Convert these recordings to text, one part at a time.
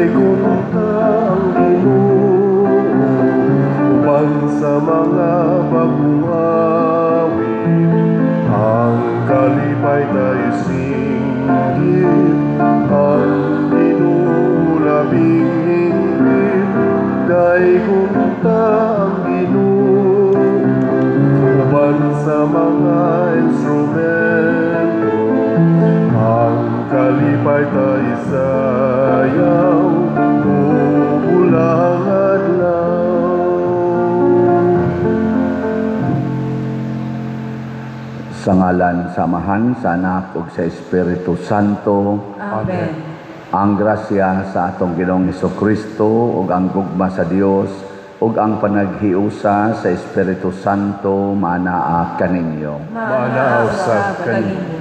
Daygon ta ang Ginoo uban sa mga bag-ong awit. Ang kalipay ta isinggit, ang Ginoo labing hingpit. Daygon ta ang Ginoo uban sa mga instrumento. Ang kalipay ta isayaw ug bulang adlaw. Sa ngalan sa Amahan, sa Anak ug sa Espiritu Santo. Amen. Ang grasya sa atong Ginoong Kristo ug ang gugma sa Dios ug ang panaghiusa sa Espiritu Santo maanaa kaninyo. Maanaa usab kaninyo.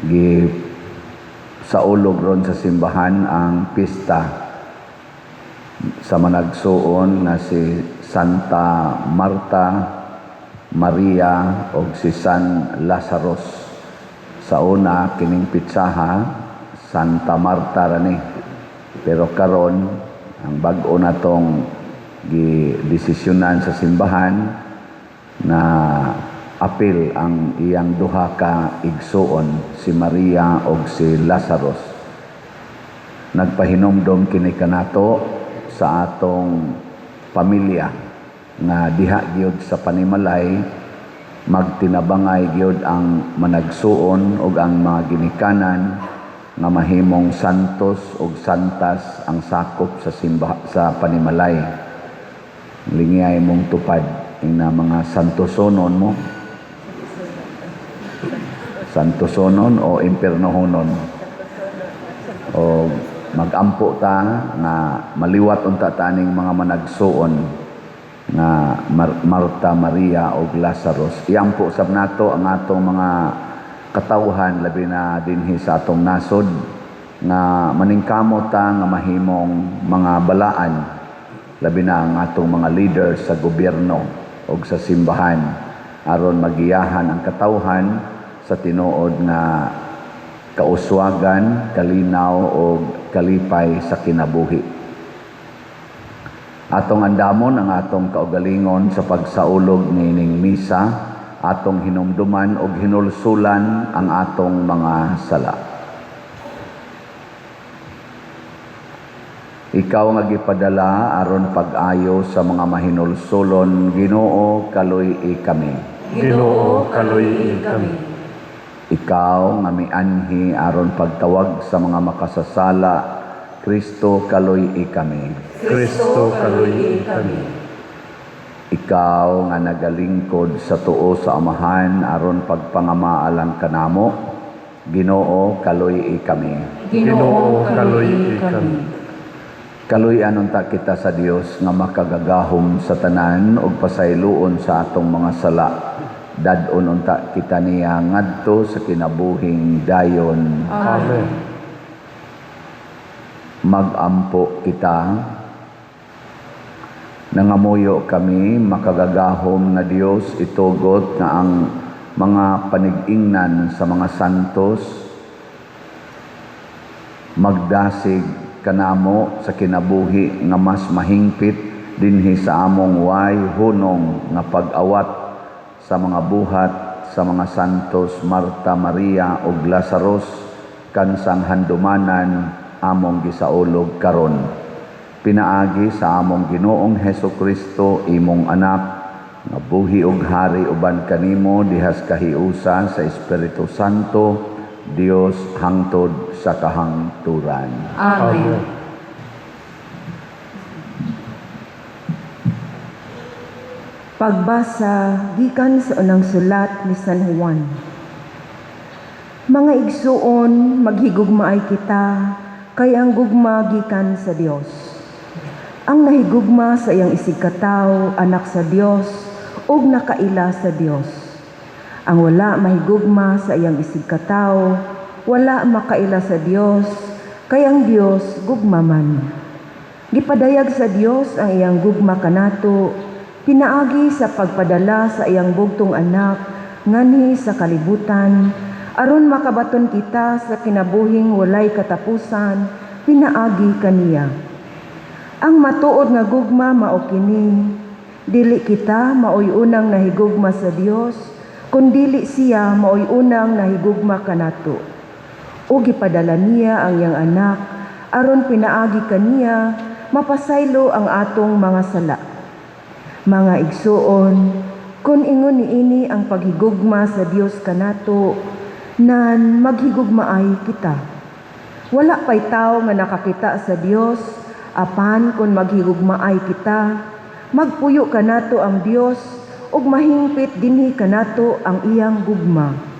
Gi saulog ron sa simbahan ang pista sa managsuon nga si Santa Marta, Maria ug si San Lazarus. Sa una kining pitsaha Santa Marta ra ni. Pero karon ang bag-o natong gidesisyonan sa simbahan na apil ang iyang duha ka igsuon, si Maria ug si Lazarus. Nagpahinumdom kini kanato sa atong pamilya nga diha gyud sa panimalay magtinabangay gyud ang managsuon ug ang mga ginikanan nga mahimong santos ug santas ang sakop sa simba, sa panimalay. Lingiyay mong tupad ing na mga santosonon mo. Santosonon o impernohonon. O magampo ta nga maliwat unta ta aning mga managsuon nga Marta, Maria ug Lazarus. Iampo sab nato ang atong mga katawhan, labi na dinhi sa atong nasod, nga maningkamot ta nga mahimong mga balaan, labi na ang atong mga leaders sa gobyerno ug sa simbahan, aron magiyahan ang katawhan sa tinuod nga kauswagan, kalinaw ug kalipay sa kinabuhi. Atong andamon ang atong kaugalingon sa pagsaulog niining misa, atong hinumduman ug hinulsulan ang atong mga sala. Ikaw nga gipadala aron pag-ayo sa mga mahinulsulon, Ginoo, kaluy-i kami. Ginoo, kaluy-i kami. Ikaw nga mianhi aron pagtawag sa mga makasasala, Kristo, kaluy-i kami. Kristo, kaluy-i kami. Ikaw nga nagalingkod sa tuo sa Amahan aron pagpangamaalang kanamo, Ginoo, kaluy-i kami. Ginoo, kaluy-i kami. Kaluy-an unta kita sa Dios nga makagagahom sa tanan ug pasayloon sa atong mga sala. Dad-on unta kita niya ngadto sa kinabuhing dayon. Amen. Magampo kita. Nangamuyo kami, makagagahom nga Dios, itugot nga ang mga panig-ingnan sa mga santos magdasig kanamo sa kinabuhi nga mas mahingpit dinhi sa among way hunong nga pag-awat sa mga buhat sa mga santos Marta, Maria ug Lazarus kansang handumanan among gisaulog karon. Pinaagi sa among Ginoong Hesus Kristo, imong anak, nga buhi ug hari uban kanimo dihas kahiusa sa Espiritu Santo, Dios, hangtod sa kahangturan. Amen. Pagbasa gikan sa unang sulat ni San Juan. Mga igsuon, maghigugmaay kita, kay ang gugma gikan sa Dios. Ang nahigugma sa iyang isigkatawo, anak sa Dios, ug nakaila sa Dios. Ang wala mahigugma sa iyang isigkatawo, wala makaila sa Dios, kay ang Dios gugma man. Gipadayag sa Dios ang iyang gugma kanato, pinaagi sa pagpadala sa iyang bugtong anak nganhi sa kalibutan, aron makabaton kita sa kinabuhing walay katapusan, pinaagi kaniya. Ang matuod nga gugma mao kini: dili kita maoy unang nahigugma sa Dios, kundili siya maoy unang nahigugma kanato ug gipadala niya ang iyang Anak aron pinaagi kaniya mapasaylo ang atong mga sala. Mga igsuon, kun ingon niini ang paghigugma sa Dios kanato, nan maghigugmaay kita. Wala pay tawo nga nakakita sa Dios, apan kung maghigugmaay kita, magpuyo kanato ang Dios ug mahingpit dinhi kanato ang iyang gugma.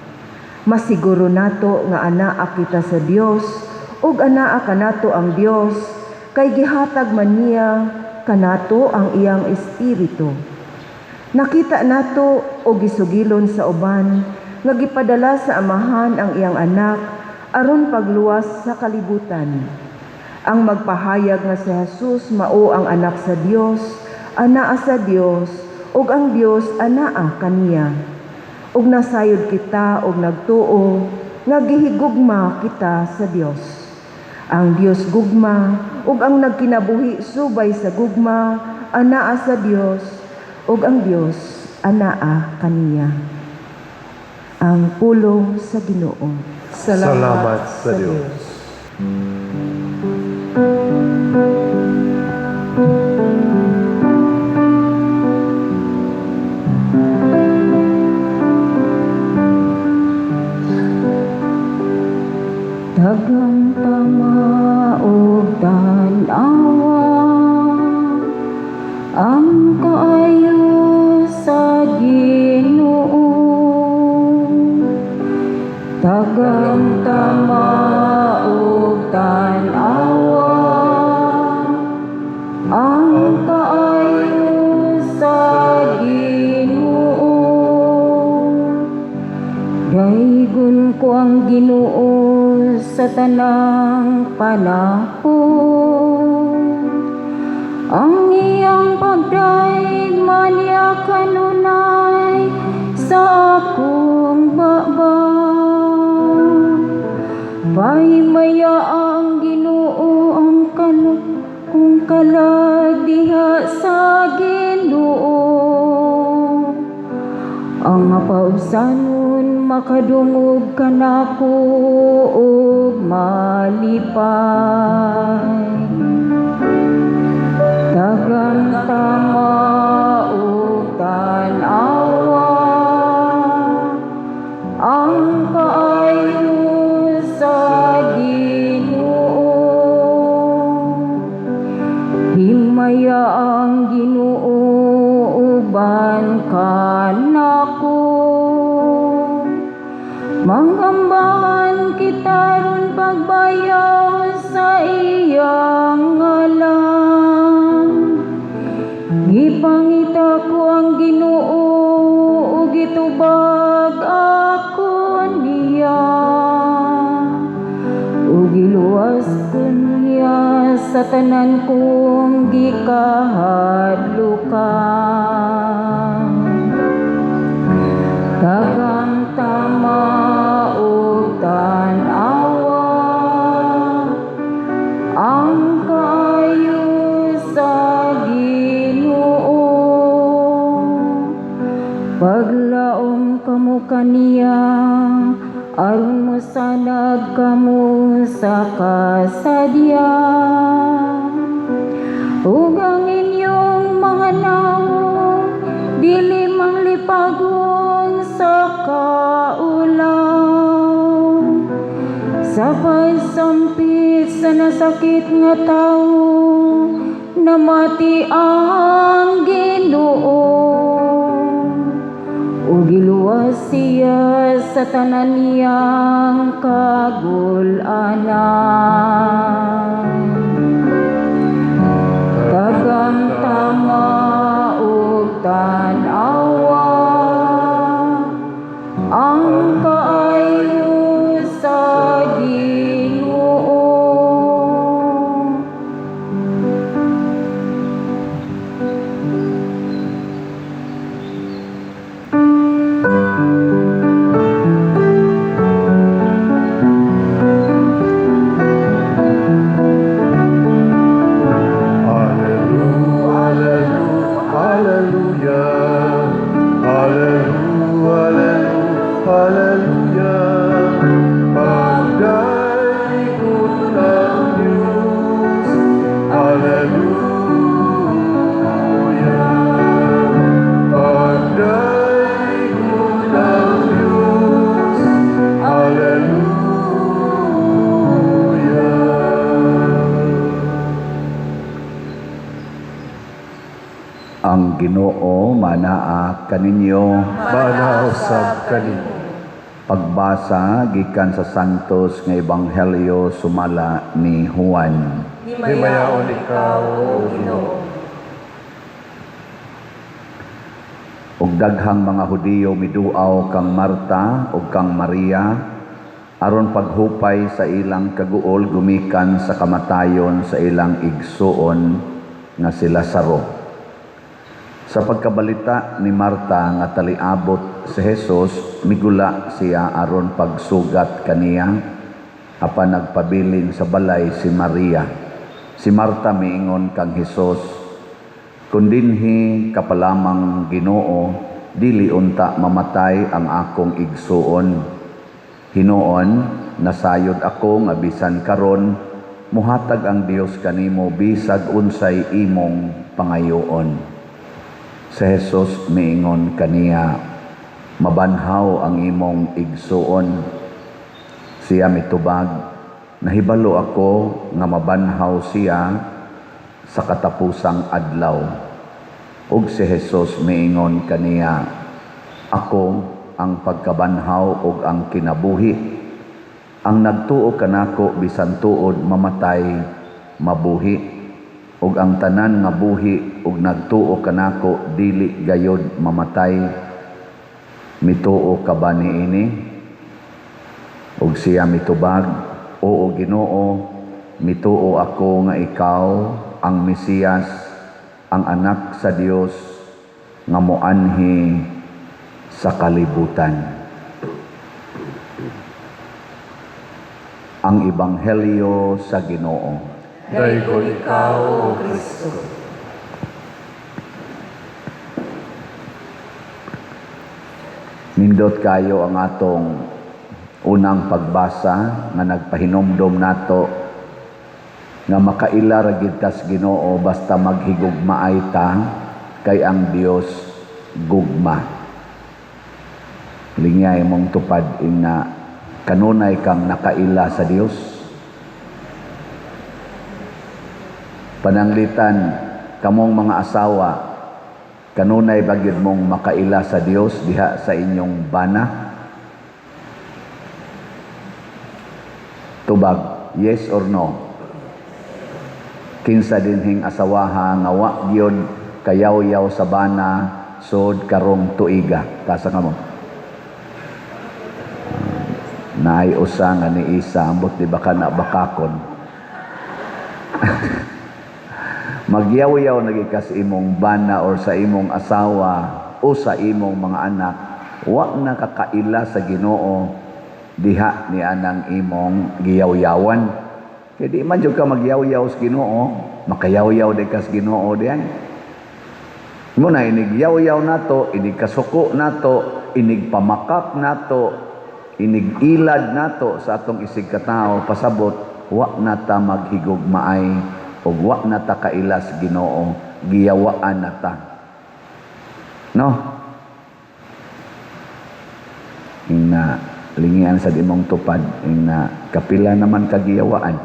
Masiguro nato nga anaa kita sa Dios ug anaa kanato ang Dios kay gihatag man niya kanato ang iyang Espiritu. Nakita nato o gisugilon sa uban nga gipadala sa Amahan ang iyang Anak aron pagluwas sa kalibutan. Ang magpahayag nga si Jesus mao ang Anak sa Dios, anaa sa Dios, ug ang Dios anaa kaniya. Ug nasayod kita og nagtuo nga gihigugma kita sa Dios. Ang Dios gugma, ug ang nagkinabuhi subay sa gugma anaa sa Dios, ug ang Dios anaa kaniya. Ang pulong sa Ginoo. Salamat sa Dios. Daghang tama ug tan-awa ang kaayo sa Ginoo. Daghang tama ug tan-awa ang kaayo sa Ginoo. Daygon ko ang Ginoo sa tanang panahon. Ang iyang pagdaig maniya kanunay sa akong baba. Pahimaya ang Ginoo ang kung kalag diha sa Ginoo. Ang mapaubsanon makadungog kanako ug malipay. Daghang tama ug tan-awa ang kaayo sa Ginoo. Himaya ang Ginoo uban kanako. Mangambahan kita ron pagbayaw sa iyang ngalan. Gipangita ko ang Ginoo ug gitubag ako niya. Ug giluwas ko niya sa tanan kong gikahadlukan. Daghang tama ug tan-awa ang kaayo sa Ginoo. Paglaom kamo kaniya aron mosanag kamo sa kasadya. Ug ang inyong mga nawong dili manglipagon sa kaulaw. Sa pagsampit sa nasakit nga tawo, namati ang Ginoo. Ug giluwas siya sa tanan niyang kagul-anan. Daghang tama ug tan-awa ang kaayo sa Ginoo. Ang Ginoo manaa kaninyo. Maanaa usab kanimo. Pagbasa gikan sa Santos nga Ebanghelyo sumala ni Juan. Himayaon ikaw, O Ginoo. Ug daghang mga Hudiyo miduaw kang Marta ug kang Maria aron paghupay sa ilang kaguol gumikan sa kamatayon sa ilang igsuon nga si Lazaro. Sa pagkabalita ni Marta nga taliabot si Jesus, migula siya aron pagsugat kaniya, apan nagpabilin sa balay si Maria. Si Marta miingon kang Hesus, "Kun dinhi ka pa lamang, Ginoo, dili unta mamatay ang akong igsuon. Hinuon, nasayod ako nga bisan karon muhatag ang Dios kanimo bisag unsay imong pangayoon." Si Jesus miingon kaniya, "Mabanhaw ang imong igsuon." Siya mitubag, "Nahibalo ako nga mabanhaw siya sa katapusang adlaw." Ug si Jesus miingon kaniya, "Ako ang pagkabanhaw ug ang kinabuhi. Ang nagtuo kanako bisan tuod mamatay, mabuhi. Ug ang tanan nga buhi ug nagtuo kanako dili gayod mamatay. Mituo ka ba niini?" Ug siya mitubag, "Oo, Ginoo, mituo ako nga ikaw ang Mesiyas, ang anak sa Dios nga moanhi sa kalibutan." Ang Ebanghelyo sa Ginoo. Daygon ikaw, O Kristo. Nindot kayo ang atong unang pagbasa nga nagpahinomdom nato nga makaila ra gid tas Ginoo basta maghigugmaay ta, kay ang Dios gugma. Lingyay mong tupad ing na kanunay kang nakaila sa Dios. Pananglitan kamong mga asawa, kanunay ba gyud mong makaila sa Dios diha sa inyong bana? Tubag, yes or no? Kinsa dinhing asawaha nga wa gyud kayaw-yaw sa bana sod karong tuiga? Tasa kamo. Naay usa nga ni isa, ambot di ba ka na bakakon? Magyaw-yaw na gyud ka sa imong bana or sa imong asawa o sa imong mga anak, wa na kakaila sa Ginoo diha ni anang imong giyaw-yawan. Kay di man jud ka magyaw-yaw sa Ginoo, makayaw-yaw di ka sa Ginoo diay. Mo na inig yaw-yaw nato, inig kasuko nato, inig pamakak nato, inig ilad nato sa atong isig katao, pasabot wa na ta maghigugmaay ug wa na ta kaila sa Ginoo, giyawaan na ta. No? Ing na lingian sa imong tupad, ing na kapila naman kagiyawaan.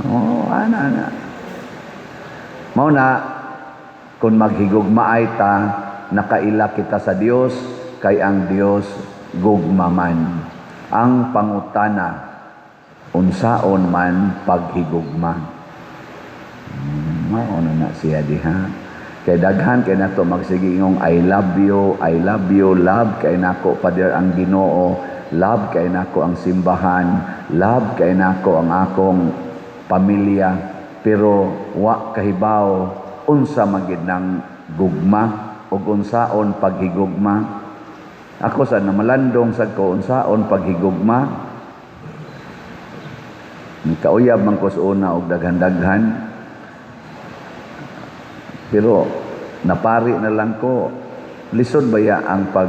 Oh, ana ana. Mao na kung maghigugmaay ta, nakaila kita sa Dios, kay ang Dios gugmaman. Ang pangutana, unsaon man paghigugma? Mao na na siya diha. Kay daghan kay nato magsige ingong I love you, I love you, love kay nako Father ang Ginoo, love kay nako ang simbahan, love kay nako ang akong pamilya, pero wa kahibaw unsa man gid nang gugma ug unsaon paghigugma. Ako sa namalandong sad ko unsaon paghigugma. Nikauyab man ko sa una og daghan-daghan, pero napari na lang ko. Lisod baya ang pag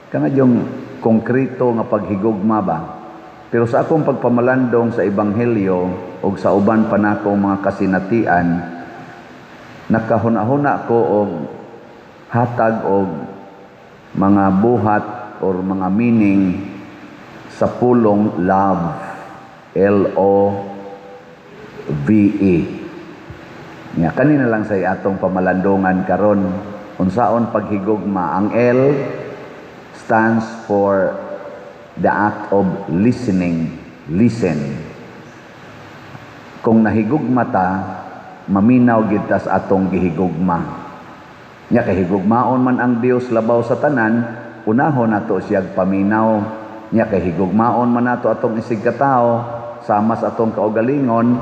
kangadyong konkreto nga paghigugma ba? Pero sa akong pagpamalandong sa ebanghelyo og sa uban pa nako mga kasinatian, nakahuna-huna ko og hatag og mga buhat or mga meaning sa pulong love, L-O-V-E. Nya kanina lang sa atong pamalandungan karon, unsaon paghigugma. Ang L stands for the act of listening. Listen. Kung nahigugma ta, maminaw gid ta sa atong gihigugma. Nya kay higugmaon man ang Dios labaw sa tanan, unahon nato siyag paminaw. Nya kay higugmaon man nato atong isig katawo sama sa atong kaugalingon,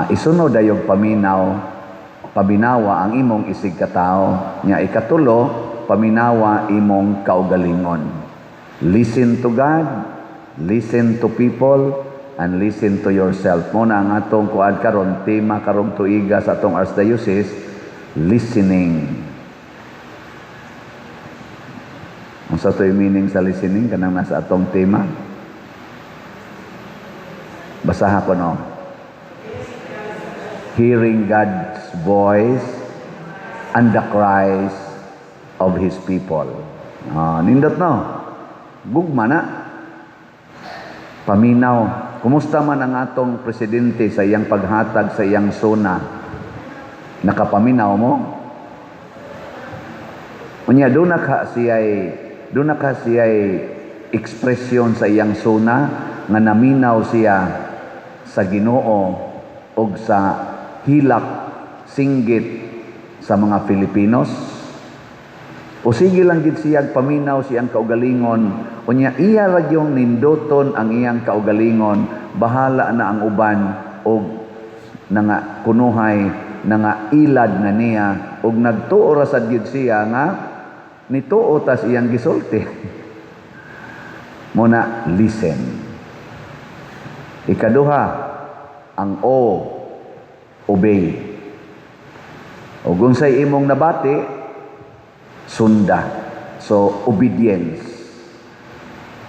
isunod dayog paminaw, paminawa ang imong isig katawo. Nya ikatulo, paminawa imong kaugalingon. Listen to God, listen to people, and listen to yourself. Mao na ang atong kuan karon, tema karong tuiga sa atong Archdiocese, listening. Unsa to'y meaning sa listening kanang nasa atong tema? Basaha ko, no. Hearing God's voice and the cries of His people. Ah, nindot, no? Gugma na. Paminaw. Kumusta man ang atong presidente sa iyang paghatag sa iyang SONA? Nakapaminaw mo? Unya duna ka siya'y ekspresyon sa iyang SONA nga naminaw siya sa Ginoo og sa hilak singgit sa mga Filipinos. O sige lang gid siyag paminaw siyang kaugalingon, unya iya ra gyung ninduton ang iyang kaugalingon, bahala na ang uban og nanga kunuhay nanga ilad na niya og nagtuo ra sad gyud siya nga nituo tas iyang gisulti. Muna listen. Ikaduha, ang O, obey. O unsay imong nabati, sunda. So, obedience.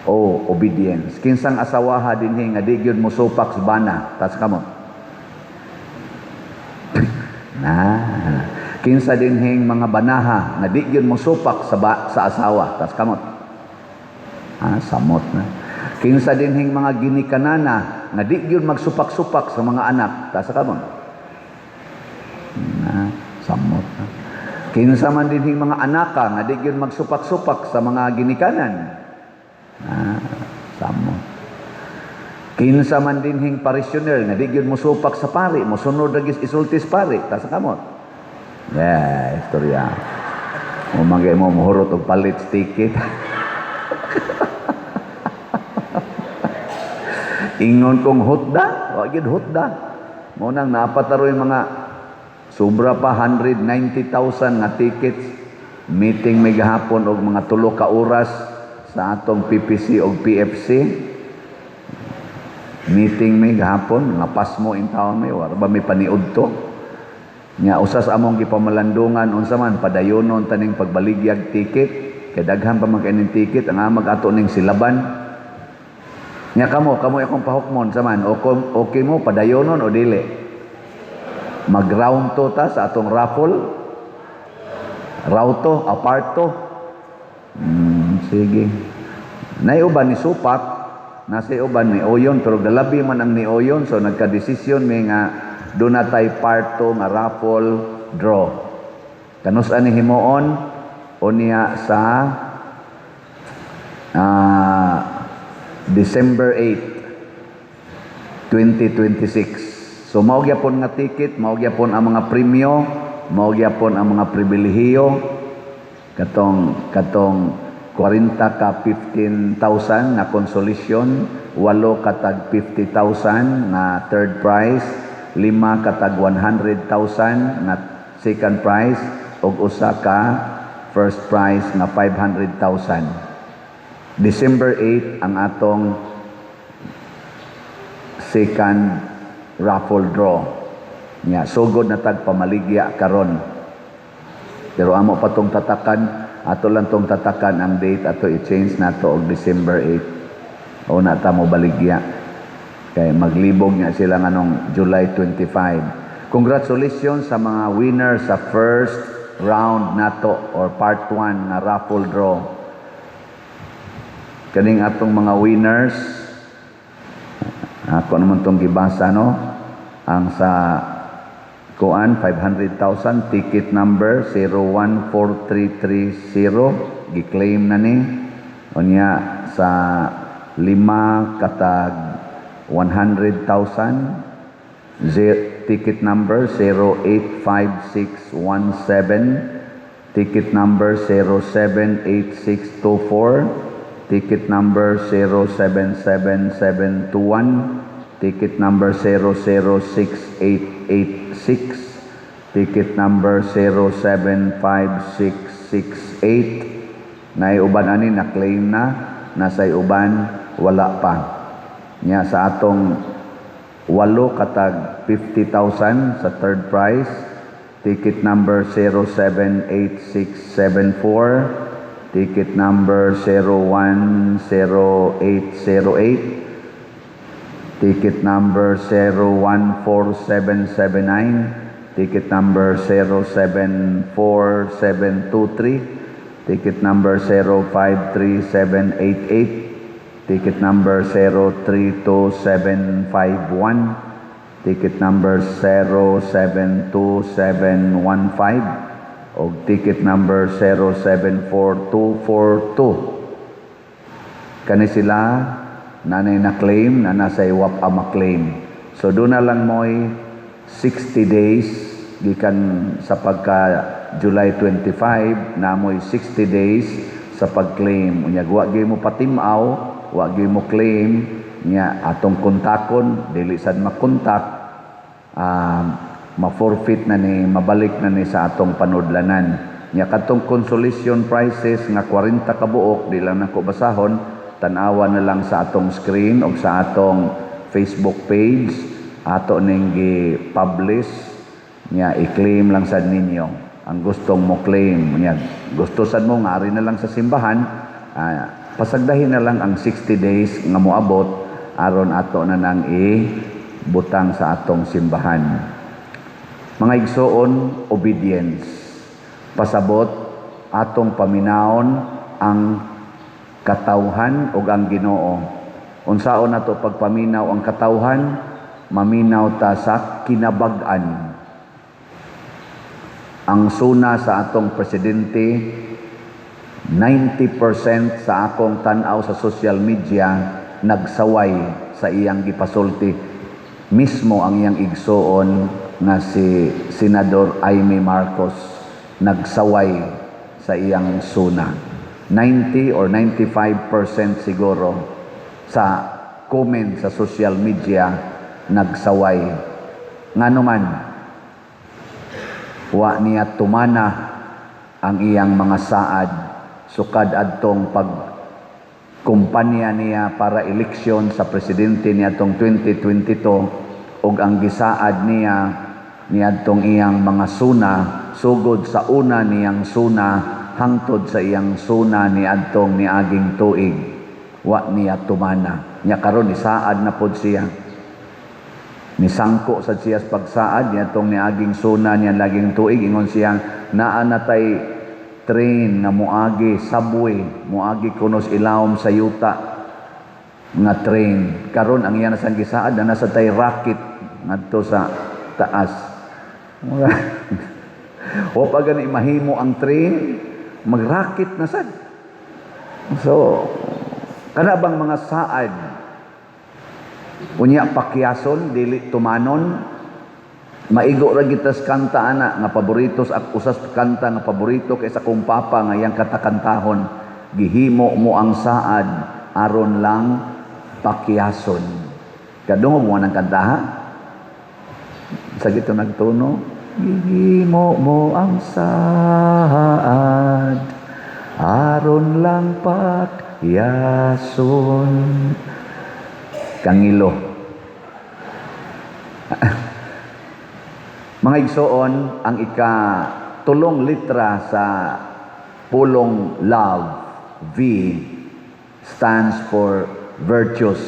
O, obedience. Kinsang asawaha dinhi nga di gyud mo supak sa bana? Taas kamot. Na. Kinsa dinhing mga banaha nga di gyud mo supak sa asawa? Taas kamot. Ah, samot na. Kinsa dinhing mga ginikanana nga di gyud magsupak-supak sa mga anak? Taas kamot. Na, samot na. Kinsa man dinhing mga anaka nga di gyud magsupak-supak sa mga ginikanan? Ah, samot. Kinsa man dinhing parishioner nga di gyud mosupak sa pari, mosunod ra gyud isulti sa pari? Taas kamot. Yeah, istorya. Mo magay mo mohurot og palit ticket. Ingon kong hutda, wa gyud hutda. Mo nang napataroy mga sobra pa 190,000 nga tickets. Meeting may gahapon og mga 3 ka oras sa atong PPC og PFC. Meeting may gahapon, nga pasmo in town may, wala ba may paniud to? Nya usas among gipamalandungan unsa man padayonon taning pagbaligyag ticket, kay daghan pa man kay ning ticket ang amag ato ning silaban. Nya kamo, kamo akong pahukmon sa man, okay mo padayonon o dili? Mag-round to ta sa atong raffle. Rauto, aparto. Sige. Nay uban ni supak, nasa uban ni oyon, pero galabi man ang ni oyon, so nagka-desisyon mi nga doon na tay parto nga raffle draw. Kanus ani himuon o niya sa December 8, 2026. So mao gyapon nga ticket, mao gyapon ang mga premyo, mao gyapon ang mga pribilehiyo, katong 40 ka 15,000 nga consolation, 8 ka tag 50,000 nga third prize, 5 ka tag 100,000 nga second prize, ug usa ka first prize nga 500,000. December 8 ang atong second raffle draw. Nya sugod na tag pamaligya karon. Pero amo pa tong tatakan, ato lang tong tatakan ang date ato i-change nato og December 8. O na ta mo baligya. Kay maglibog nga sila nganong July 25. Congratulations sa mga winner sa first round nato or part 1 nga raffle draw. Kaning atong mga winners, ako naman tong gibasa, no, ang sa Kuan 500,000, ticket number 014330, gi-claim na ni. Unya sa lima katag 100,000, ticket number 085617, ticket number 078624, ticket number 077721, ticket number 006886, ticket number 075668. Naay uban ani na claim na, nasay uban wala pa. Nya sa atong walo katag 50,000 sa third prize, ticket number 078674, ticket number 010808, ticket number 014779, ticket number 074723, ticket number 053788, ticket number 032751, ticket number 072715, o ticket number 074242. Kani sila nanay na claim na nasa wa pa ma-claim. So doon na lang mo'y 60 days gikan sa pagka July 25 na mo'y 60 days sa pag-claim. Unya wa gyud mo patimaw, wa gyud mo claim nya atong kontakon, dili sad makontak, ma-forfeit na ni, mabalik na ni sa atong panudlanan. Nya katong consolation prizes nga 40 ka buok, di lang nako basahon, tan-awa na lang sa atong screen o sa atong Facebook page ato ning gi-publish. Nya i-claim lang sad ninyo ang gustong mo claim. Nya gusto sad mo nga ari na lang sa simbahan, pasagdahin na lang ang 60 days nga moabot aron ato na nang i-butang sa atong simbahan. Mga igsoon, obedience. Pasabot atong paminawon ang katawhan ug ang Ginoo. Unsaon nato pagpaminaw ang katawhan? Maminaw ta sa kinabag-an. Ang suna sa atong presidente, 90% sa akong tan-aw sa social media nagsaway sa iyang gipasulti. Mismo ang iyang igsoon nga si Senador Imee Marcos nagsaway sa iyang suna. 90 or 95% siguro sa comment sa social media nagsaway. Ngano man, wa niya tumana ang iyang mga saad sukad adtong pag kumpanya niya para eleksyon sa presidente niadtong 2022 ug ang gisaad niya niadtong iyang mga suna, sugod sa una niyang suna hangtod sa iyang suna niadtong niaging tuig, wa niya tumana. Nya karon isaad na pod siya, nisangko sa siya sa pagsaad niadtong niaging suna niya laging tuig. Ingon siya, naa na tay train nga moagi, subway, moagi kunos ilawom sa yuta nga train. Karon ang iya na sang gisaad na nasa tay rocket ngadto sa taas. Wa pa gani mahimo ang train, mag-rocket na sad. So kana bang mga saad, unya pakyason, dili tumanon? Maigo ra kita sa kanta ana nga paborito sa usas kanta nga paborito kay sa akong papa nga iyang katakantahon, "Gihimo mo ang saad aron lang pakyason." Kadungog mo nang kanta, ha? Sa gito nagtuno, "Gihimo mo ang saad aron lang pakyason." Kangilo. Mga igsoon, ang ika tulong litra sa pulong love, V, stands for virtues.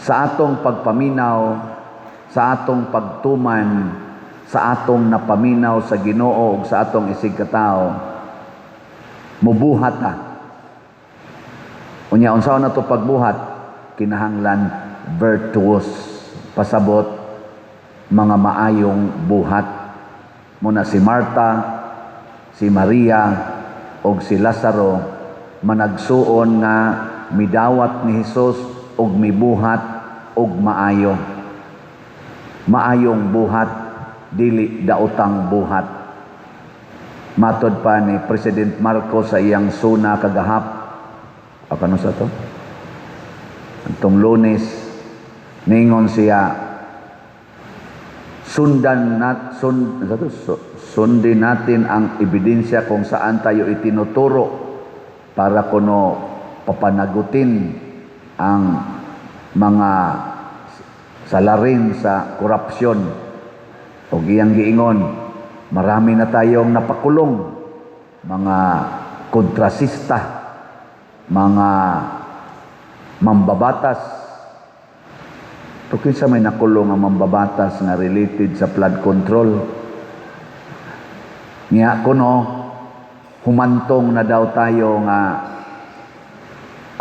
Sa atong pagpaminaw, sa atong pagtuman, sa atong napaminaw sa Ginoo ug sa atong isigkatao, mubuhat ta. Unya unsaon na to pagbuhat? Kinahanglan virtuous. Pasabot, mga maayong buhat. Muna si Marta, si Maria og si Lazaro managsuon nga midawat ni Hesus og mibuhat og maayo. Maayong buhat, dili daotang buhat. Matod pa ni President Marcos sa iyang SONA kagahap, o kano sa to? Atong Lunes, ningon siya, sundan nat sun, sa to? Sundin natin ang ebidensya kung saan tayo itinuturo para kuno papanagutin ang mga salarin sa korupsyon. O iyang giingon, marami na tayong napakulong, mga kontrasista, mga mambabatas. Pero kinsa may nakulong ang mambabatas nga related sa flood control? Nga kuno, humantong na daw tayo nga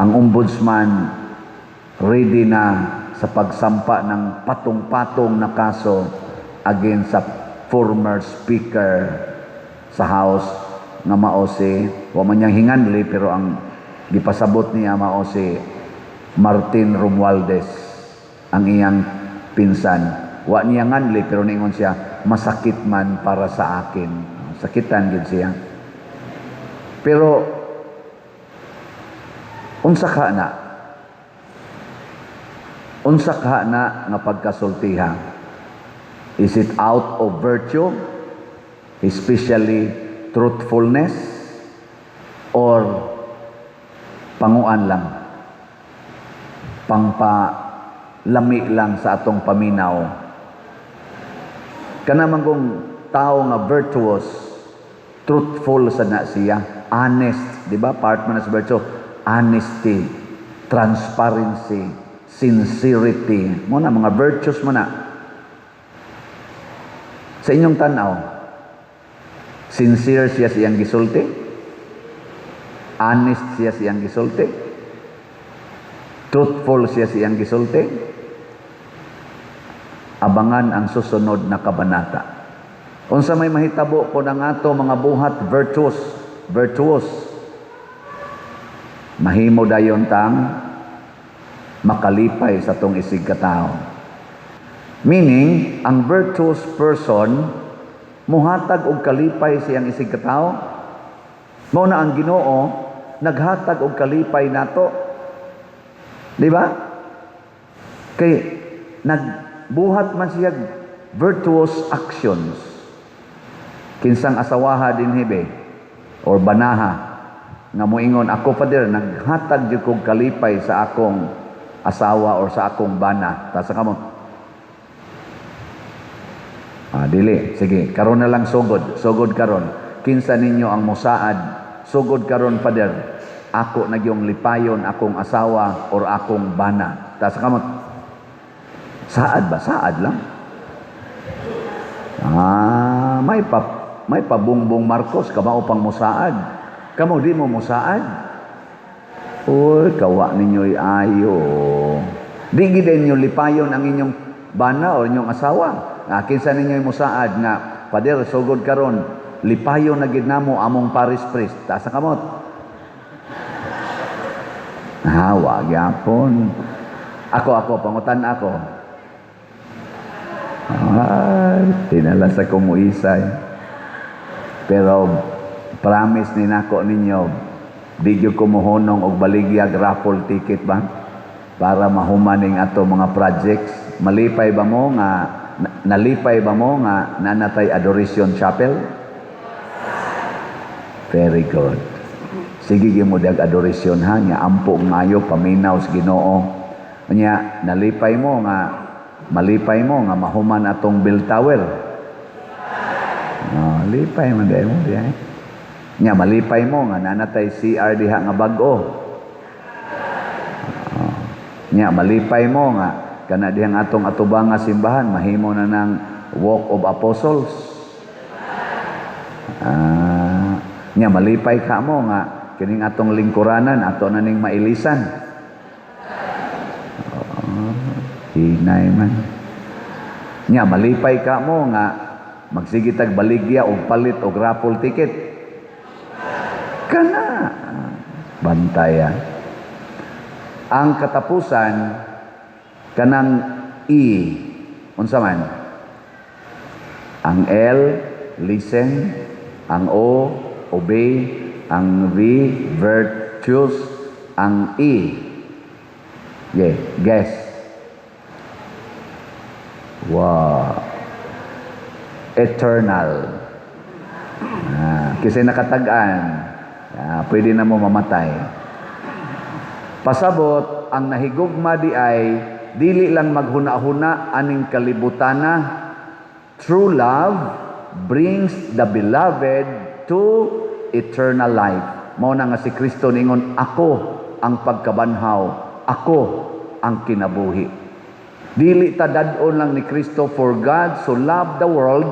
ang ombudsman ready na sa pagsampa ng patong-patong na kaso against sa former speaker sa House nga mao si, wa man niyang hinganli, pero ang gipasabot niya mao si Martin Romualdez, ang iyang pinsan. Wa niya nganli, pero ningon siya, "Masakit man para sa akin." Sakitan gid siya. Pero unsa ka na? Unsa ka na nga pagkasultiha? Is it out of virtue? Especially truthfulness? Or panguan lang? Pangpalami lang sa atong paminaw? Kana man kung tao nga virtuous, truthful sa na siya, honest, di ba? Part man sa virtue, honesty, transparency, sincerity. Mo na mga virtues mo na. Sa inyong tanaw, sincere siya sa iyang gisulti? Honest siya sa iyang gisulti? Truthful siya sa iyang gisulti? Abangan ang susunod na kabanata. Unsa may mahitabo kung ang ato mga buhat virtuous, virtuous, mahimo dayon tang makalipay sa tong isig katao. Meaning, ang virtuous person muhatag og kalipay siyang isig katao. Mao na ang Ginoo naghatag og kalipay nato. Di ba? Kay nagbuhat man siya virtuous actions. Kinsang asawaha dinhi be or banaha nga moingon, "Ako, Father, naghatag jud kog kalipay sa akong asawa or sa akong bana"? Taas ang kamot. Ah, dili. Sige, karon na lang sugod. Sugod karon. Kinsa ninyo ang musaad? "Sugod karon, Father. Ako na gyung lipayon akong asawa or akong bana." Taas ang kamot. Saad ba? Saad lang. Ah, may pabungbong Marcos kamao pang musaad. Kamo di mo musaad. Uy, kawa ninyo'y ayo. Di gid ninyo lipayon ang inyong bana o inyong asawa. Nga kinsa ninyo'y musaad nga, "Father, sugod karon, lipayon na gid namo among parish priest"? Taas ang kamot. Ah, wa gyapon. Ako, ako, pangutan ako. Ay, tinala sa kumuisay. Pero promise ni nako ninyo, di gyud ko mohunong og baligyag raffle ticket ba? Para mahuman ning ato mga projects. Malipay ba mo nga nalipay ba mo nga nanatay Adoration Chapel? Very good. Sige gyud mo dag adoration ha, nya ampo ngayo, paminaw sa Ginoo. Nya nalipay mo nga malipay mo nga mahuman atong bell tower? Oh, lipay man dahil mo diay. Nya malipay mo nga nanatay CR diha nga bag-o? Oh. Nya malipay mo nga kana dihang atong atubang nga simbahan mahimo na ng Walk of Apostles? Ah, nya malipay ka mo nga kining atong lingkuranan ato na ning mailisan? Oh, hinay man. Nya malipay ka mo nga magsige tag baligya og palit og raffle ticket. Kana bantaya. Ang katapusan, kanang E, unsa man? Ang L, listen, ang O, obey, ang V, virtuous, ang E. Yeah, guess. Wow. Eternal. Ah, kasi nakatag-an, ah, pwede na mo mamatay. Pasabot, ang nahigugma di ay dili lang maghuna-huna aning kalibutana. True love brings the beloved to eternal life. Mao na nga si Kristo ningon, "Ako ang pagkabanhaw, ako ang kinabuhi." Dili ta dad-on lang ni Kristo, for God so loved the world,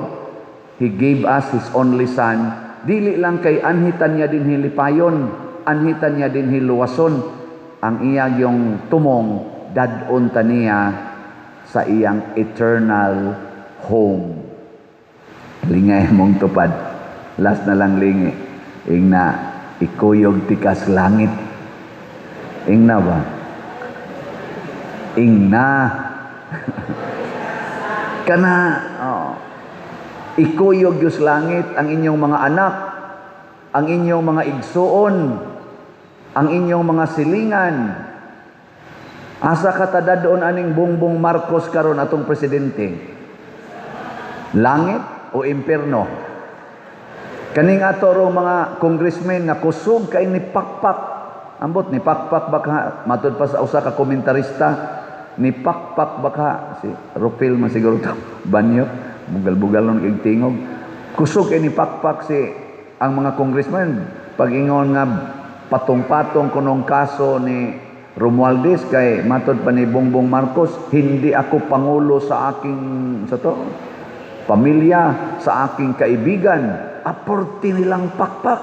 He gave us His only Son. Dili lang kay anhitan niya din hilipayon, anhitan niya din hiluwason. Ang iya yung tumong dad-on ta niya sa iyang eternal home. Lingay mong tupad. Last na lang lingi. Ingna, ikuyog tikas langit. Ingna ba? Ingna. Kana, oh, ikuyog Diyos langit ang inyong mga anak, ang inyong mga igsuon, ang inyong mga silingan. Asa ka ta dad-on aning Bongbong Marcos karon, atong presidente? Langit o impierno? Kaning ato rong mga congressmen nga kusog kay ni pakpak. Ambot ni pakpak baka matud pa sa usa ka komentarista, ni pakpak baka si Rufil man siguro to banyo, bugal-bugal nun kay tingog. Kusog kay ni pakpak si ang mga congressman pag-ingon nga patong-patong kunong kaso ni Romualdez, kay matod pa ni Bongbong Marcos, "Hindi ako pangulo sa aking sa to pamilya, sa aking kaibigan." Aporti nilang pakpak.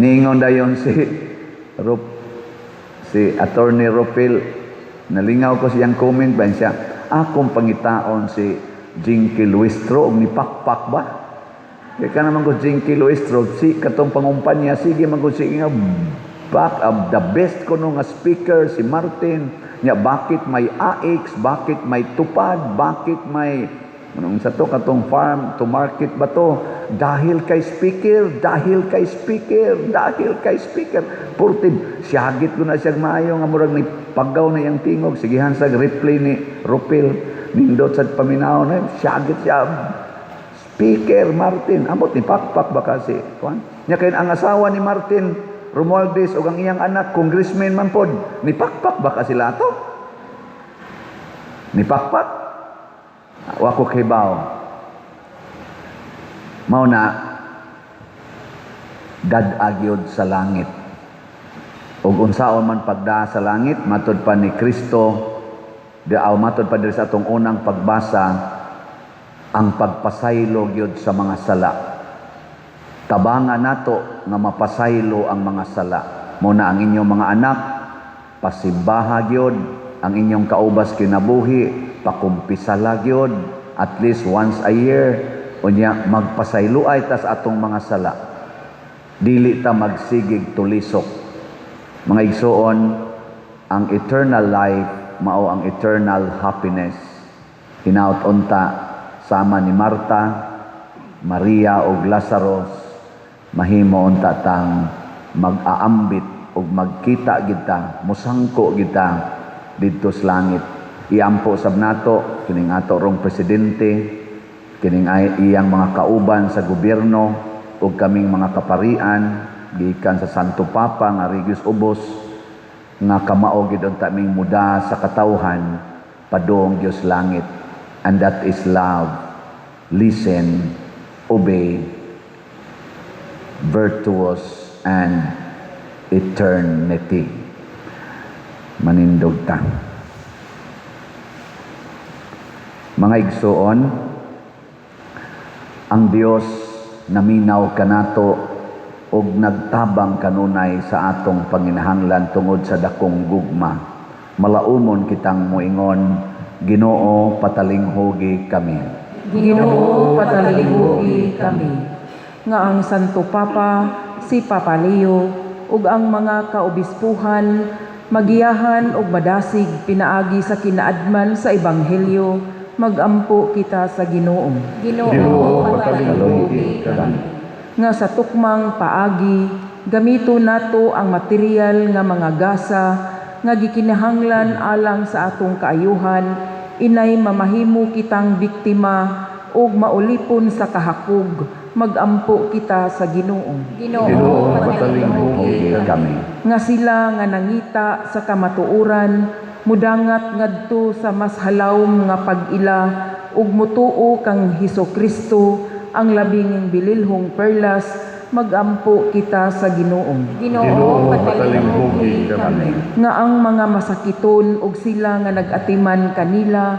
Niingon dayon si Rup, si Attorney Rufil, nalingaw ko siyang comment ba siya, akong pangitaon si Jinky Luistro og ni pakpak ba? Kaya ka naman ko Jinky Luistro, si katong pangumpanya, sige man ko sige nga back up the best ko nga speaker si Martin nya. Bakit may AX, bakit may tupad, bakit may anong sa to, katong farm to market ba to? Dahil kay speaker, dahil kay speaker, dahil kay speaker. Purti siyagit ko na siya maayo nga murag ni paggaw na iyang tingog. Sigihan sa replay ni Rupil, nindot sa paminaw na siyagit siya Speaker Martin. Ambot ni pakpak ba kasi kuan nya? Kay ang asawa ni Martin Romualdez ug ang iyang anak congressman man pod, ni pakpak ba ka sila ato? Ni pakpak? Wa ko kibaw. Mao na dad-a gyud sa langit. Ug unsaon man pagdaa sa langit, matod pa ni Kristo di aw matod pa diri sa atong unang pagbasa, ang pagpasaylo gyud sa mga sala. Tabanga nato nga mapasaylo ang mga sala. Mao na ang inyong mga anak pasimbaha gyud, ang inyong kaubas kinabuhi pakumpisala gyud at least once a year. Unya magpasayloay ta sa atong mga sala. Dili ta magsigig tulisok. Mga igsuon, ang eternal life mao ang eternal happiness. Hinaut unta sama ni Marta, Maria ug Lazarus, mahimo unta tang mag-aambit ug magkita kita, musangko kita didto sa langit. Iampo sab nato kining ato rong presidente, kining ay iyang mga kauban sa gobyerno ug kaming mga kaparian gikan sa Santo Papa nga Regius Ubos, nga kamao gid unta ming muda sa katawhan padung Dios langit, and that is love, listen, obey, virtuous and eternity. Manindog ta. Mga igsuon, ang Dios naminaw kanato og nagtabang kanunay sa atong panginahanglan tungod sa dakong gugma. Malaumon kitang moingon, Ginoo, patalinghugi kami. Ginoo, patalinghugi kami. Nga ang Santo Papa, si Papa Leo, ug ang mga kaobispuhan magiyahan ug madasig pinaagi sa kinaadman sa Ebanghelyo, magampo kita sa Ginoo. Ginoo, patalinghugi kami. Nga sa tukmang paagi gamito nato ang material nga mga gasa nga gikinahanglan alang sa atong kaayuhan, inay mamahimo kitang biktima ug maulipon sa kahakog, magampo kita sa Ginoo. Ginoo, patalinghugi kami. Nga sila nga nangita sa kamatuoran mudangat ngadto sa mas halawom nga pag-ila ug mutuo kang Hesukristo ang labing bililhong perlas, magampo kita sa Ginoo. Ginoo, patalinghugi kami. Nga ang mga masakiton ug sila nga nag-atiman kanila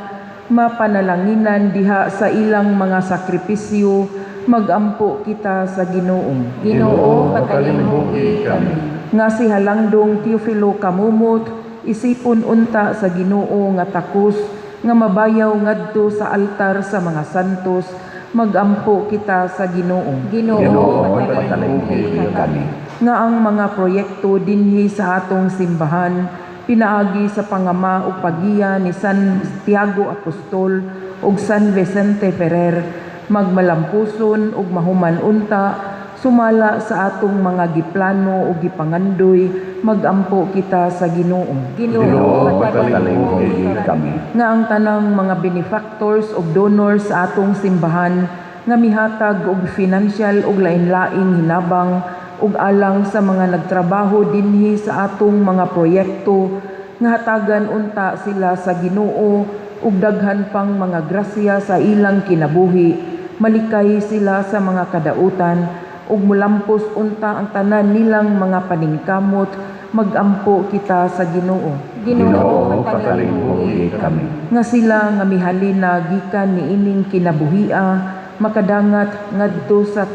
mapanalanginan diha sa ilang mga sakripisyo, magampo kita sa Ginoo. Ginoo, patalinghugi kami. Nga si Halangdong Teofilo Camomot isipon unta sa Ginoo nga takos nga mabayaw ngadto sa altar sa mga santos, magampo kita sa Ginoo. Ginoo, patalinghugi kami. Nga ang mga proyekto dinhi sa atong simbahan pinaagi sa pangama ug pagiya ni San Tiago Apostol ug San Vicente Ferrer magmalampuson ug mahuman unta sumala sa atong mga giplano ug gipangandoy, magampo kita sa Ginoo. Ginoo, patalinghugi kami. Nga ang tanang mga benefactors ug donors sa atong simbahan nga mihatag og financial ug lain-laing hinabang ug alang sa mga nagtrabaho dinhi sa atong mga proyekto, nga hatagan unta sila sa Ginoo ug daghan pang mga grasya sa ilang kinabuhi, malikay sila sa mga kadautan ug mulampos unta ang tanan nilang mga paningkamot, magampo kita sa Ginoo. Ginoo, patalinghugi kami. Nga sila nga mihalina gikan niining kinabuhia makadangat ngadto sa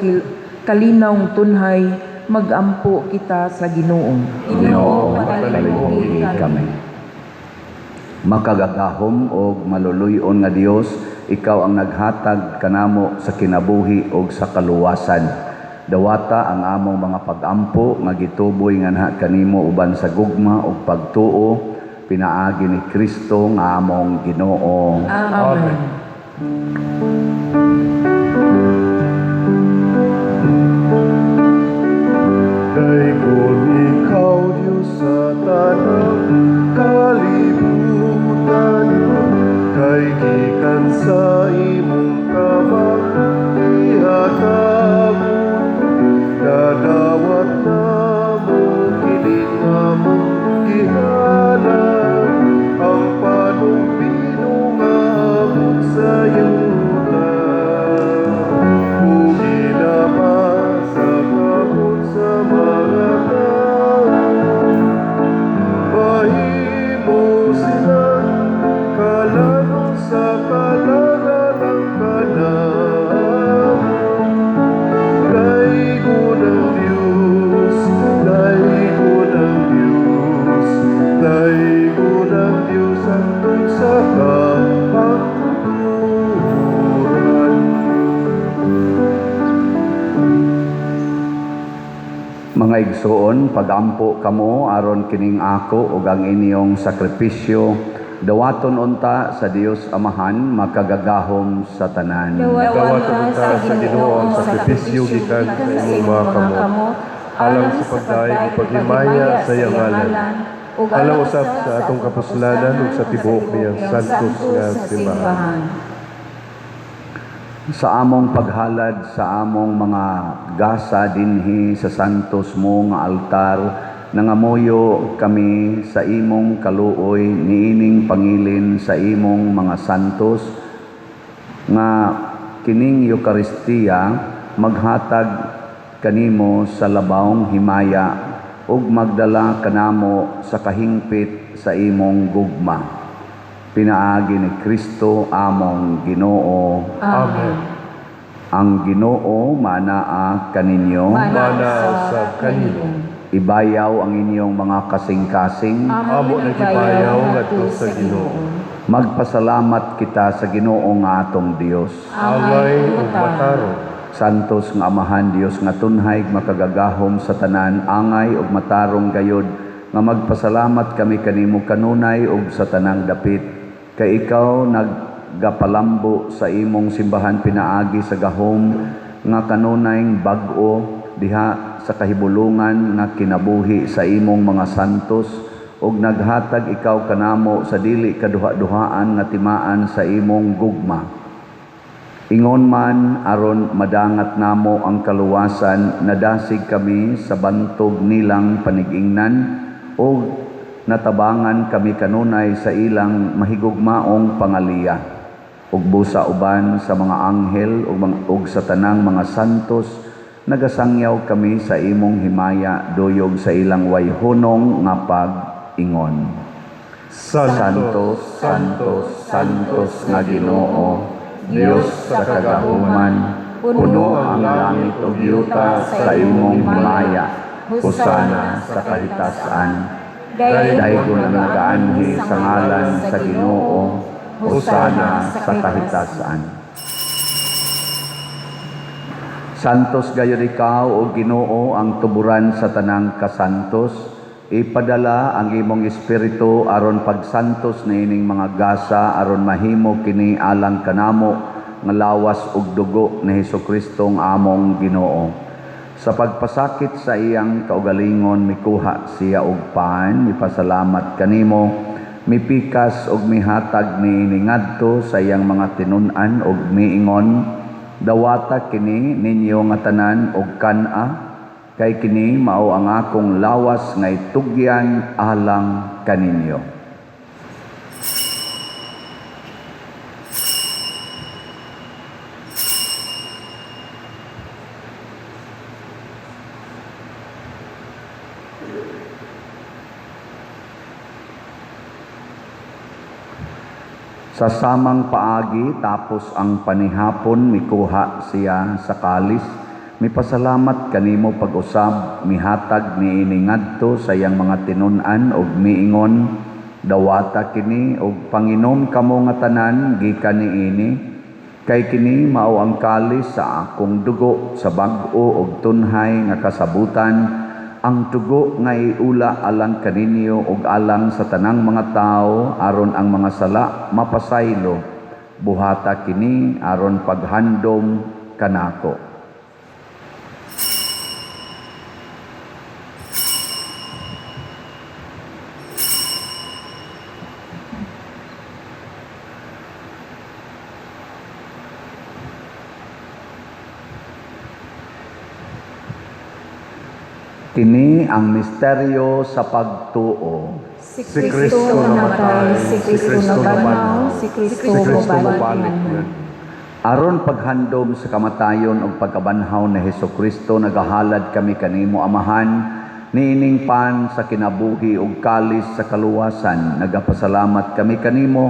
kalinawng tunhay, magampo kita sa Ginoo. Ginoo, patalinghugi kami. Makagagahom og maluluy-on nga Dios, ikaw ang naghatag kanamo sa kinabuhi og sa kaluwasan. Dawata ang among mga pagampo nga gituboy nganha kanimo uban sa gugma ug pagtuo pinaagi ni Kristo nga among Ginoo. Amen. Dayon ikaw, Diyos, sa tanang kalibutan, kay gikan sa imong kamang ihatag, nadawat namo kini among gihalad, ang panubino nga abot sa yuta ug ginapa sa kamot sa mga tao. Mahimo sila kalano sa kalagalang kanamo. Daygon ang Diyos, daygon ang Diyos, daygon ang Diyos hangtod sa kahangturan. Mga igsoon, pagampo kamo aron kining ako ug ang inyong sakripisyo dawaton unta sa Dios Amahan makagagahom sa tanan. Dawaton unta sa Ginoo ang sakripisyo gikan sa imong mga kamot, alang sa pagdayeg ug paghimaya sa iyang ngalan, alang usab sa atong kapuslanan ug sa tibuok niyang santos nga simbahan. Sa among paghalad sa among mga gasa dinhi sa santos mo nga altar, nangamuyo kami sa imong kaluoy niining pangilin sa imong mga santos, nga kining Eukaristiya maghatag kanimo sa labawng himaya ug magdala kanamo sa kahingpit sa imong gugma. Pinaagi ni Kristo among Ginoo. Amen. Ang Ginoo manaa kaninyo. Mana usab kanimo. Ibayaw ang inyong mga kasing-kasing. Amo na gibayaw ngadto sa Ginoo. Magpasalamat kita sa Ginoo nga atong Dios. Angay ug matarong. Santos nga Amahan Dios nga tunhay makagagahom sa tanan, angay ug matarong gayod nga magpasalamat kami kanimo kanunay ug sa tanang dapit, kay ikaw naggapalambo sa imong simbahan pinaagi sa gahom nga kanunay bag-o diha sa kahibulungan nga kinabuhi sa imong mga santos, ug naghatag ikaw kanamo sa dili kaduha-duhaan nga timaan sa imong gugma. Ingon man aron madangat namo ang kaluwasan, nadasig kami sa bantog nilang panigingnan ug natabangan kami kanunay sa ilang mahigugmaong pangaliya. Ug busa uban sa mga anghel ug sa tanang mga santos, nagasangyaw kami sa imong himaya duyog sa ilang wayhunong nga pag-ingon. Santo, Santo, Santos nga Ginoo, Dios sa kagahuman, puno ang langit ug yuta sa imong himaya. Hosana sa kahitasan. Daygon ang nagaanhi sa ngalan sa Ginoo. Hosana sa kahitasan. Santos gayud ikaw o Ginoo, ang tuburan sa tanang kasantos. Ipadala ang imong espiritu aron pagsantos niining mga gasa, aron mahimo kini alang kanamo nga lawas ug dugo ni Hesukristo nga among Ginoo. Sa pagpasakit sa iyang kaugalingon, mikuha siya og pan, mipasalamat kanimo, mipikas og mihatag niini ngadto sa iyang mga tinun-an og miingon, dawata kini ninyo nga tanan og kan-a, kay kini mao ang akong lawas nga itugyan alang kaninyo. Sa samang paagi, tapos ang panihapon, mikuha siya sa kalis, mipasalamat kanimo pag-usab, mihatag niini ngadto sa iyang mga tinun-an og miingon, dawata kini og panginom kamo nga tanan gikan niini, kay kini mao ang kalis sa akong dugo sa bag-o og tunhay nga kasabutan, ang dugo nga iula alang kaninyo ug alang sa tanang mga tawo aron ang mga sala mapasaylo. Buhata kini aron paghandom kanako. Kini ang misteryo sa pagtuo. Si Kristo namatay, si Kristo nabanhaw, si Kristo mobalik nganhi. Aron paghandom sa kamatayon ug pagkabanhaw ni Hesukristo, nagahalad kami kanimo Amahan niining pan sa kinabuhi ug kalis sa kaluwasan. Nagapasalamat kami kanimo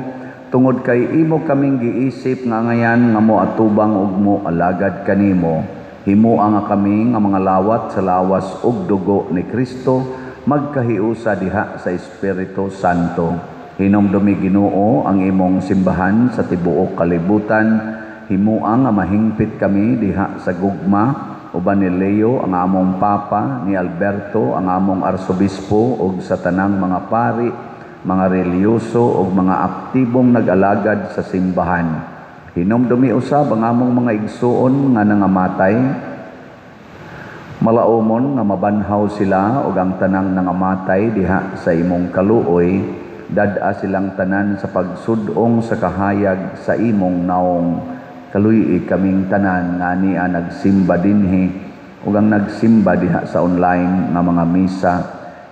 tungod kay imo kaming giisip nga ngayan nga moatubang ug moalagad kanimo. Himoa nga kami nga mga lawat sa lawas ug dugo ni Kristo, magkahiusa diha sa Espiritu Santo. Hinumdumi Ginoo ang imong simbahan sa tibuok kalibutan. Himoa nga mahingpit kami diha sa gugma uban ni Leo ang among Papa, ni Alberto ang among Arsobispo, ug sa tanang mga pari, mga relihiyoso ug mga aktibong nag-alagad sa simbahan. Hinumdumi usab ang among mga igsuon nga nangamatay, malaumon nga mabanhaw sila ug ang tanang nangamatay diha sa imong kaluoy, dad-a silang tanan sa pagsud-ong sa kahayag sa imong naong. Kaluy-i kaming tanan nga ania nagsimba dinhi ug ang nagsimba diha sa online nga mga misa.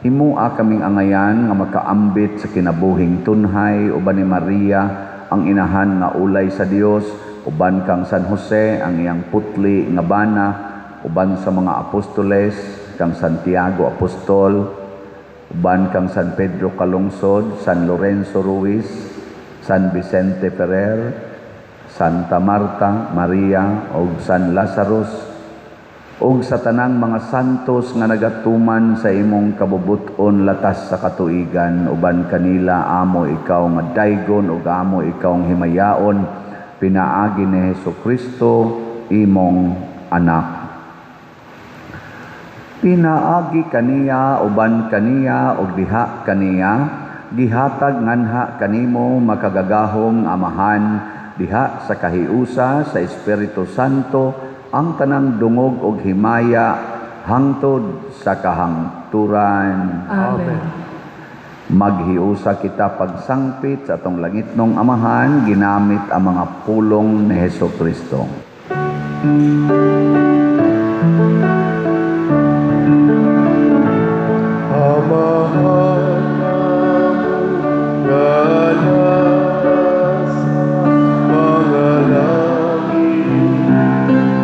Himoa kaming angayan nga makaambit sa kinabuhing tunhay uban ni Maria ang inahan nga ulay sa Dios, uban kang San Jose ang iyang putli nga bana, uban sa mga apostoles kang Santiago Apostol, uban kang San Pedro Calungsod, San Lorenzo Ruiz, San Vicente Ferrer, Santa Marta, Maria ug San Lazarus, Ug sa tanang mga santos nga nagatuman sa imong kabubut-on latas sa katuigan, uban kanila amo ikaw nga daygon ug amo ikaw himayaon pinaagi ni Hesukristo imong anak. Pinaagi kaniya, uban kaniya, ug diha kaniya, gihatag nganha kanimo makagagahom Amahan diha sa kahiusa sa Espiritu Santo ang tanang dungog ug himaya hangtod sa kahangturan. Amen. Maghiusa kita pagsangpit sa atong langitnong Amahan ginamit ang mga pulong ni Hesukristo. Amahan nga nasa mga langit,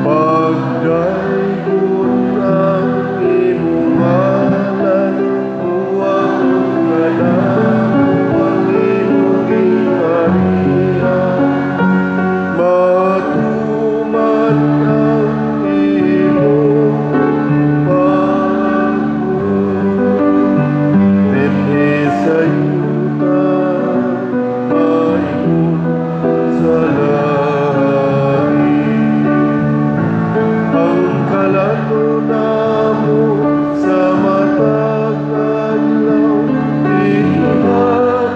pagdaygon ang imong ngalan, muabot kanamo ang imong gingharian, matuman ang imong pagbuot dinhi sa yuta maingon sa langit. Ang kalato namo sa matag adlaw, ihatag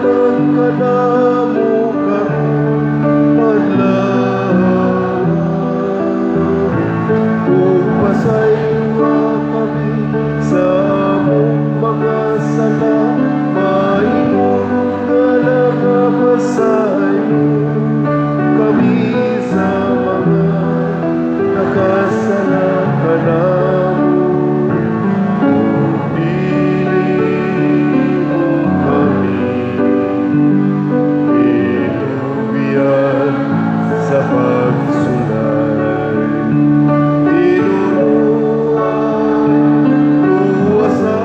kanamo karon adlaw. Ug pasayloa kami sa among mga sala, maingon nga nakapasaylo kami sa mga nakasala kanamo. Dili mo kami itugyan sa pagsulay. Ginoo, luwasa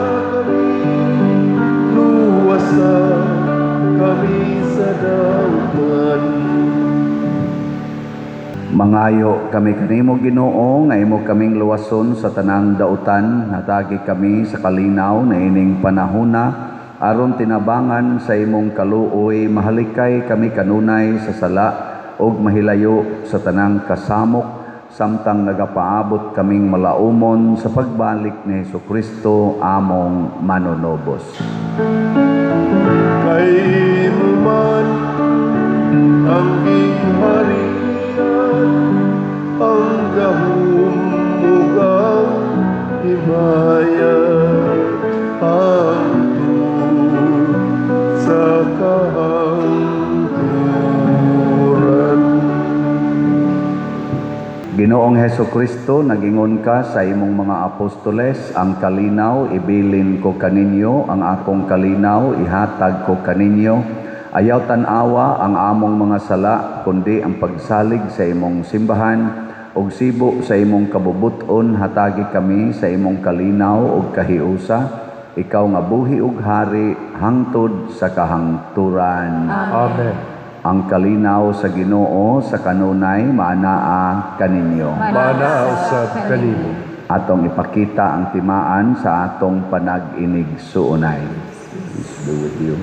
kami, luwasa kami sa dautan. Mangayo kami kanimo, Ginoo, nga imo kaming luwason sa tanang dautan. Hatagi kami sa kalinaw na ining panahona aron tinabangan sa imong kaluoy mahalikay kami kanunay sa sala ug mahilayo sa tanang kasamok samtang nagapaabot kaming malaumon sa pagbalik ni Hesukristo among manunubos. Kay imo man ang gingharian, ang gahom ug ang himaya hangtod sa kahangturan. Ginoong Hesukristo, nagingon ka sa imong mga apostoles, "Ang kalinaw ibilin ko kaninyo, ang akong kalinaw ihatag ko kaninyo." Ayaw tan-awa ang among mga sala, kundi ang pagsalig sa imong simbahan, ug sibo sa imong kabubuton hatagi kami sa imong kalinaw ug kahiusa. Ikaw nga buhi ug hari hangtod sa kahangturan. Amen. Ang kalinaw sa Ginoo sa kanunay maanaa kaninyo. Maanaa usab kanimo. Atong ipakita ang timaan sa atong panag-inigsuonay. Peace be with you.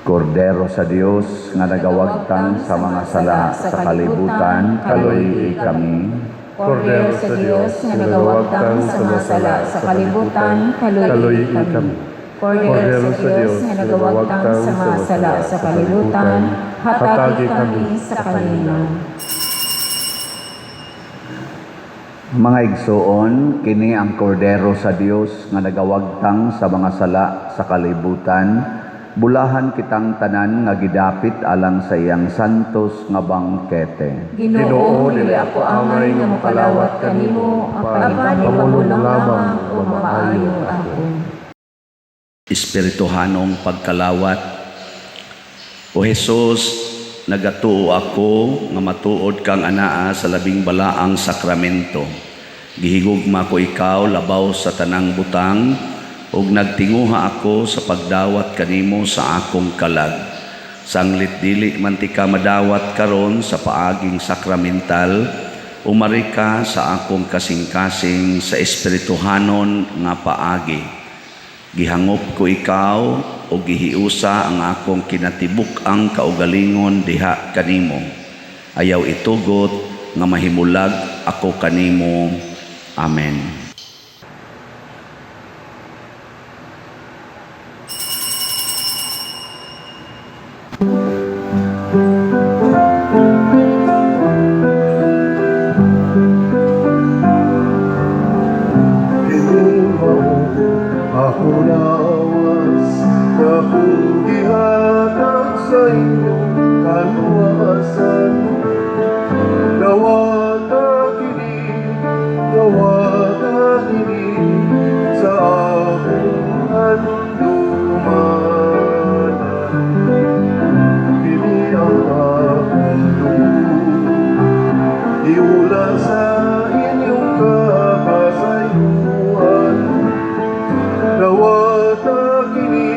Kordero sa Dios nga nagawagtang sa mga sala sa kalibutan, kaluy-i kami. Kordero sa Dios nga nagawagtang sa mga sala sa kalibutan, kaluy-i kami. Kordero sa Dios nga nagawagtang sa mga sala sa kalibutan, hatagi kami sa kalinaw. Mga igsoon, kini ang Kordero sa Dios nga nagawagtang sa mga sala sa kalibutan. Bulahan kitang tanan nga gidapit alang sa iyang santos nga bangkete. Ginoo, dili ako angay nga mokalawat kanimo, apan ipamulong lamang ug maayo ako. Espirituhanong pagkalawat. O Jesus, nagatuo ako nga matuod kang anaa sa labing balaang sakramento. Gihigugma ko ikaw labaw sa tanang butang ug nagtinguha ako sa pagdawat kanimo sa akong kalag. Sanglit dili man tika madawat karon sa paaging sakramental, Umari ka sa akong kasing-kasing sa espirituhanon nga paagi. Gihangop ko ikaw o gihiusa ang akong kinatibuk-ang kaugalingon diha kanimo. Ayaw itugot nga mahimulag ako kanimo. Amen. Kini mao ako lawas na kung gihatag sa inyong kaluwasan. Dawata kini, dawata kini sa akong handumanan. Kini ang akong dugo, iula sa inyong kapasayuan. Dawata kini,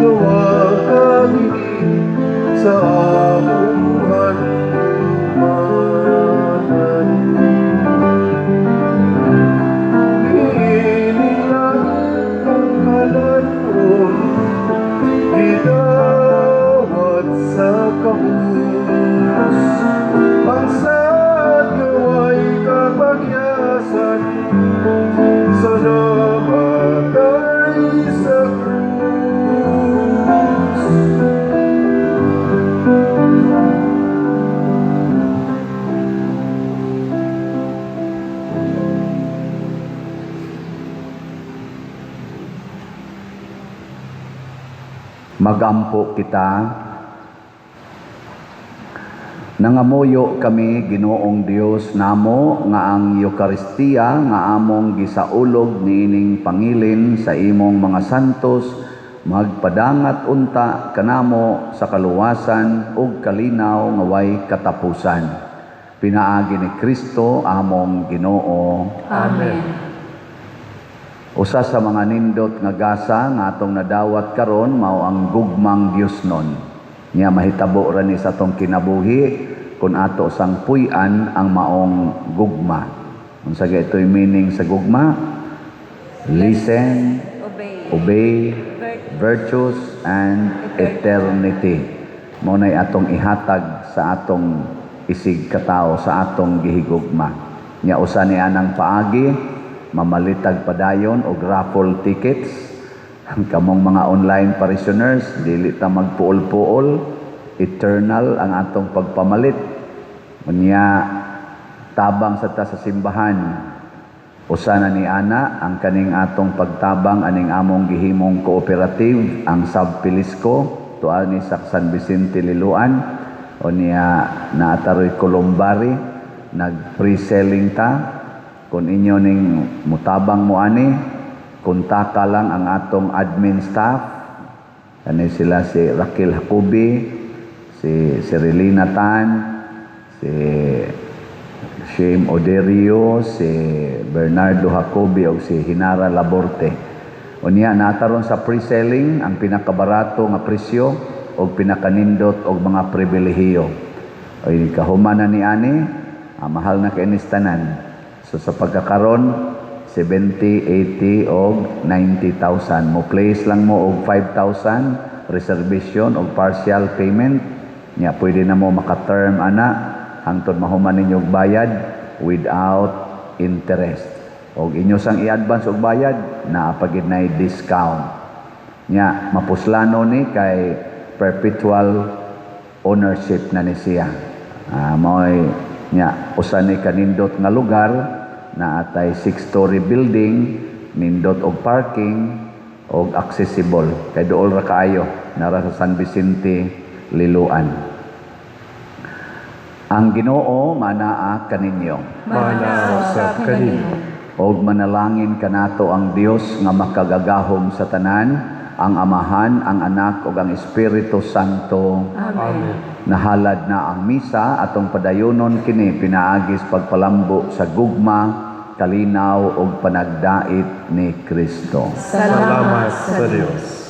dawata kini sa akong handumanan. Niining langit ng kalan-on, gidawat sa kabus. Ang saad nga way kapagyasan sa namatay sa krus. Magampo kita. Nangamuyo kami, Ginoong Dios namo, nga ang Eukaristiya nga among gisaulog niining pangilin sa imong mga santos magpadangat unta kanamo sa kaluwasan ug kalinaw nga way katapusan. Pinaagi ni Kristo among Ginoo. Amen. Usa sa mga nindot nga gasa nga atong nadawat karon mao ang gugmang Diosnon. Nya mahitabo ra ni sa atong kinabuhi kung ato sang puy-an ang maong gugma. Unsa ga ito'y meaning sa gugma? Listen, Obey. Obey, virtues, and eternity. Mao nay atong ihatag sa atong isig katawo, sa atong gihigugma. Nya usa ni anang paagi, mamalitag padayon og raffle tickets. Ang kamong mga online parishioners, dili ta magpuol-puol, eternal ang atong pagpamalit. Unya tabang sa ta sa simbahan. Usa na ni ana ang kaning atong pagtabang aning among gihimong cooperative ang Sab Pilisco tuan ni sa San Vicente Liloan. Unya naataroy Columbari, nag pre-selling ta. Kung inyo ning mutabang mo ani, kontaka lang ang atong admin staff. Ani sila si Raquel Jacobi, si Serilina Tan, si Shane Oderio, si Bernardo Jacobi o si Hinara Laborte. Unya nataron sa pre-selling ang pinakabarato nga presyo og pinakanindot og mga pribilehiyo. Oy kahuman na ni ani, mahal na kay tanan. So sa pagkakaron 70, 80 og 90,000. Mo place lang mo og 5,000 reservation og partial payment. Nya pwede na mo maka-term ana hangtod mahuman ninyo og bayad without interest. Og inyo sang i-advance og bayad, naa pa gid nay discount. Nya mapuslano ni kay perpetual ownership na ni siya. Maoy nya usa ni kanindot nga lugar na atay 6-story building, nindot og parking og accessible kay duol ra kaayo nara sa San Vicente Liloan. Ang Ginoo manaa kaninyo. Manaa usab kanimo. Og manalangin kanato ang Dios nga makagagahom sa tanan, ang Amahan, ang Anak ug ang Espiritu Santo. Amen. Nahalad na ang misa atong padayonon kini pinaagis pagpalambo sa gugma, kalinaw ug panagdait ni Kristo. Salamat sa Dios.